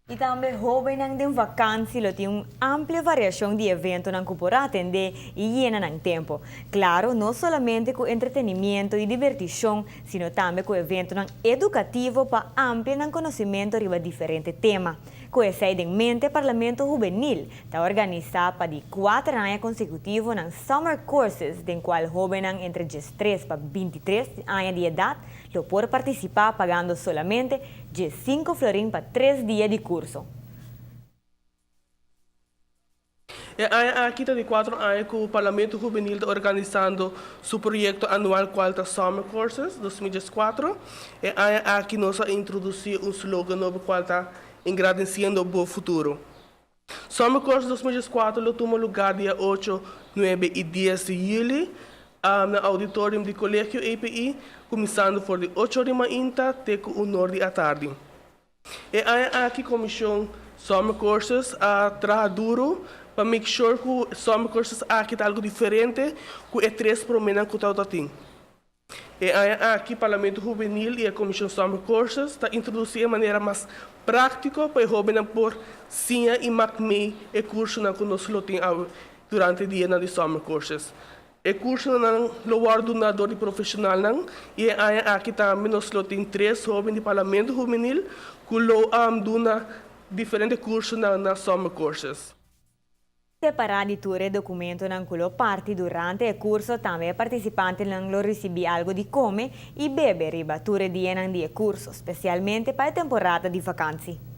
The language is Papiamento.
Y tambe hobennan den vakantie lo tin un amplio variacion di eventonan cu por atende y yena nan tempo. Claro, no solamente cu entretenimento y diverticion, sino tambe cu eventonan educativo pa amplia nan conocimento riba diferente tema. Cu esey den mente, Parlamento Hubenil ta organisa pa di 4 aña consecutivo nan Summer Courses, den cual hobennan entre 13 pa 23 aña di edad lo por participa pagando solamente 5 florin pa 3 dia di curso. E aki ta di 4 aña cu e Parlamento Hubenil ta organisando su proyecto anual, cual ta Summer Courses 2014. Y aki nos a introduci un slogan nobo, cual ta "Engrandeciendo bo futuro". Summer Courses 2014 lo tuma luga dia 8, 9 y 10 di juli na auditorium di Colegio EPI, cuminsando for di 8 or di mainta te cu 1 or di atardi. Y aki Comision Summer Courses a traha duro pa make sure cu Summer Courses aki ta algo diferente cu e tres promenan cu tin. Y aki Parlamento Hubenil y e Comision Summer Courses ta introduci di manera mas practico pa e hobennan por siña y maak mee e cursonan cu nos lo tin durante e dia di Summer Courses. E cursonan lo wordo duna di profesionalnan y aki tambe nos lo tin tres hoben di Parlamento Hubenil cu lo duna diferente cursonan na Summer Courses. Separa di tur e documentonan cu lo parti durante e curso, tambe participantenan lo ricibi algo di come y bebe riba tur e dianan di curso, specialmente pa e temporada di vakantie.